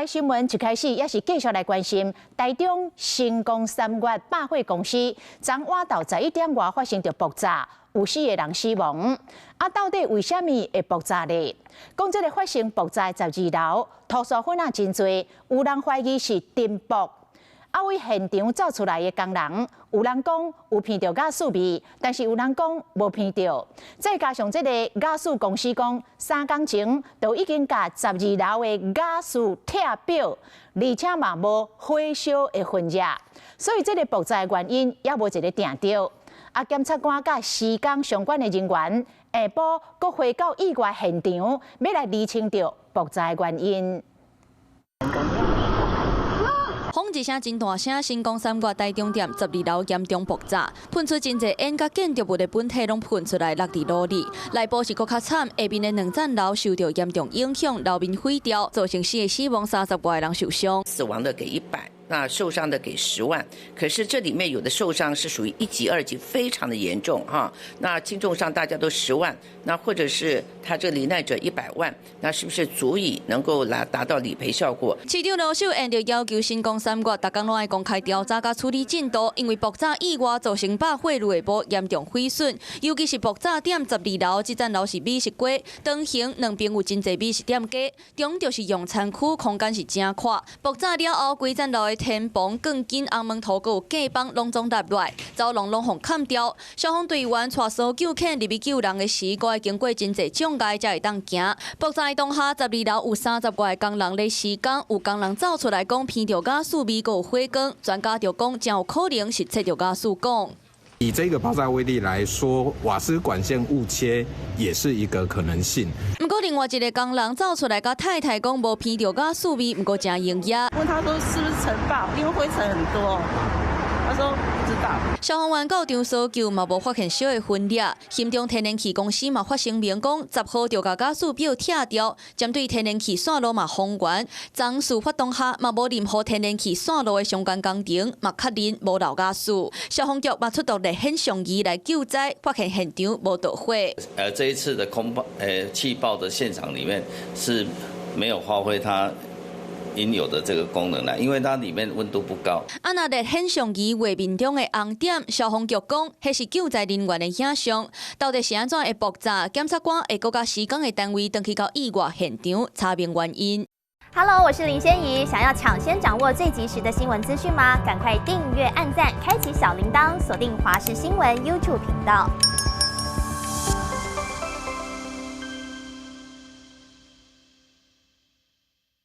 新聞一開始也是繼續來關心台中成功三越百貨公司，昨晚晝11點外發生著爆炸，有四個人死亡。啊，到底為啥物會爆炸呢？講這个發生爆炸的十二樓，塗刷粉仔真濟，有人懷疑是塵爆。啊，佇現場走出來的工人，有人講有鼻著瓦斯味，但是有人講無鼻著。再加上這个瓦斯公司講，3工前就已經共十二樓的瓦斯拆表，而且嘛無火燒的痕跡，所以這个爆炸的原因猶無一个定著。啊，檢察官佮施工相關的人員，下晡閣回到意外現場，欲來釐清著爆炸的原因。轟一聲真大聲，成功三越台中店十二樓嚴重爆炸，噴出真濟煙，佮建築物的本體攏噴出來，落佇路裡。內部是閣較慘，下面的兩層樓受著嚴重影響，樓面毀掉，造成四个死亡，30外个人受傷。死亡的給100，那受傷的給10萬。可是這裡面有的受傷是屬於一級、二級，非常的嚴重哈。那輕重傷大家都十萬，那或者是他這罹難者100萬，那是不是足以能夠來達到理賠效果？市長盧秀燕就要求成功三越，逐工攏愛公開調查佮處理進度，因為爆炸意外造成百貨內部嚴重毀損，尤其是爆炸點十二樓，這層樓是美食街，長橫兩邊有真濟美食店家，中就是用餐區，空間是誠闊。爆炸了後，規層樓的天棚、鋼筋、紅毛塗閣有隔板攏總落來，走廊攏予崁掉。消防隊員帶搜救犬入去救人的時，閣愛經過真濟障礙才會當行。爆炸當下，十二樓有30外个工人咧施工，有工人走出來講鼻著瓦斯味，閣有火光，專家就講誠有可能是切著瓦斯管。以這個爆炸威力來說，瓦斯管線誤切也是一個可能性。毋過另外一个工人走出來，佮太太講無鼻著瓦斯味，毋過誠營業。問他說是不是塵爆？因為灰塵很多。他說不知道。消防員到場搜救嘛，無發現燒的痕跡。興中天然氣公司嘛發聲明講，10號就共瓦斯表拆掉，針對天然氣線路嘛封關。昨事發當下嘛無任何天然氣線路的相關工程，嘛確認無漏瓦斯。消防局嘛出動熱顯像儀來救災，發現現場無著火。這一次的空爆、氣爆的現場裡面是沒有發揮它應有的這個功能啦，因為它裡面溫度不高。啊，若熱顯像儀畫面中的紅點，消防局講，彼是救災人員的影像。到底是按怎會爆炸？檢察官會閣佮施工的單位轉去到意外現場查明原因。 Hello，我是林仙怡，想要搶先掌握最及時的新聞資訊嗎？趕快訂閱、按讚、開啟小鈴鐺，鎖定華視新聞 YouTube 頻道。